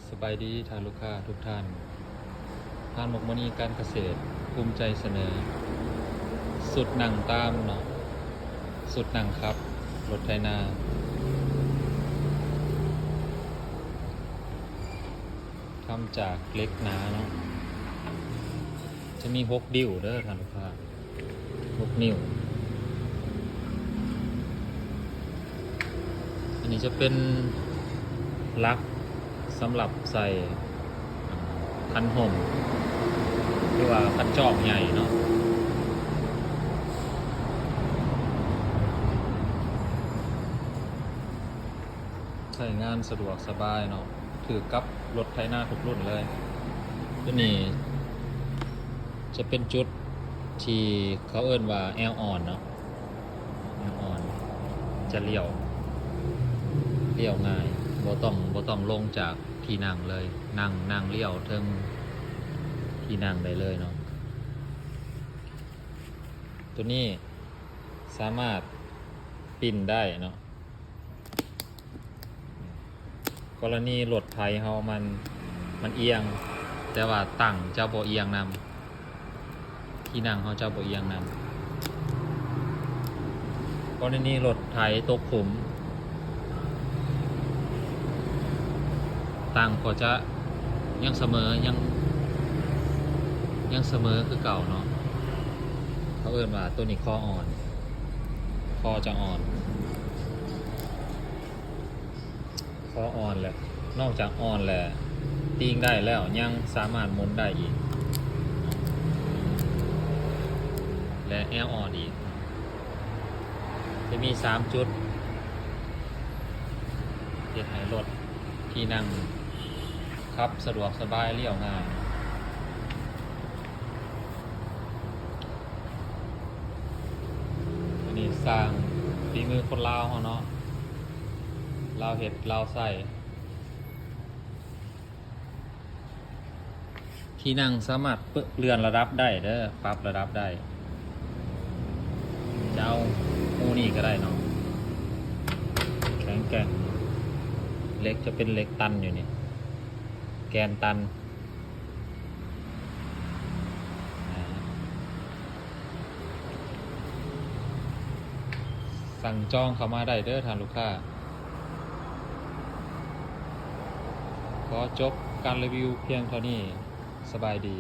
ສະບາຍດີທ່ານລູກຄ້າທຸກທ່ານ. ຮ້ານໝົກມະນີການກະເສດພູມໃຈສະເໜີຊຸດນັ່ງຕາມເນາະ, ຊຸດນັ່ງຂັບລົດໄຖນາ ທຳຈາກເຫຼັກໜາເນາະ, ຈະມີຫົກດິ້ວເດີທ່ານລູກຄ້າ. ຫົກນິ້ວ. ອັນນີ້ຈະເປັນຫຼັກສຳລັບໃສ່ຄັນຮົ່ມ ຫຼືວ່າຄັນຈອກໃຫຍ່ເນາະ, ໃຊ້ງານສະດວກສະບາຍເນາະ. ຖືກກັບລົດໄຖນາທຸກລຸ້ນເລີຍ. ຕົວນີ້ຈະເປັນຈຸດທີ່ເຂົາເອີ້ນວ່າແອວອ່ອນເນາະ, ແອວອ່ອນ ຈະລ້ຽວ ລ້ຽວງ່າຍ, ບໍ່ຕ້ອງ ບໍ່ຕ້ອງລົງຈາກທີ່ນັ່ງເລີຍ, ນັ່ງ ນັ່ງລ້ຽວເທິງທີ່ນັ່ງໄດ້ເລີຍເນາະ. ຕົວນີ້ສາມາດປິ່ນໄດ້ເນາະ. ກໍລະນີລົດໄຖເຮົາມັນ ມັນອຽງ ແຕ່ວ່າຕັ່ງຈະບໍ່ອຽງນຳ, ທີ່ນັ່ງເຮົາຈະບໍ່ອຽງນຳ. ກໍລະນີລົດໄຖຕົກຂຸມ ຕັ່ງກໍຈະຍັງສະເໝີ ຍັງ ຍັງສະເໝີຄືເກົ່າເນາະ. ເຂົາເອີ້ນວ່າຕົວນີ້ຄໍອ່ອນ, ຄໍຈະອ່ອນ. ຄໍອ່ອນແຫຼະ, ນອກຈາກອ່ອນແຫຼະ ຕີງໄດ້ແລ້ວ ຍັງສາມາດໝູນໄດ້ອີກ ແລະ ແອວອ່ອນອີກ. ຈະມີສາມຈຸດ ເຮັດໃຫ້ລົດທີ່ນັ່ງຂັບສະດວກສະບາຍ, ລ້ຽວງ່າຍ. ອັນນີ້ສ້າງ ຝີມືຄົນລາວເຮົາເນາະ, ລາວເຮັດລາວໃຊ້. ທີ່ນັ່ງສາມາດເລື່ອນລະດັບໄດ້ເດີ, ປັບລະດັບໄດ້. ຈະເອົາຮູນີ້ກໍໄດ້ເນາະ, ແຂງແກ່ງ. ເຫຼັກຈະເປັນເຫຼັກຕັນຢູ່ນີ້, ແກນຕັນ. ສັ່ງຈອງເຂົ້າມາໄດ້ເດີທ່ານລູກຄ້າ. ຂໍຈົບການຣີວິວພຽງເທົ່ານີ້. ສະບາຍດີ.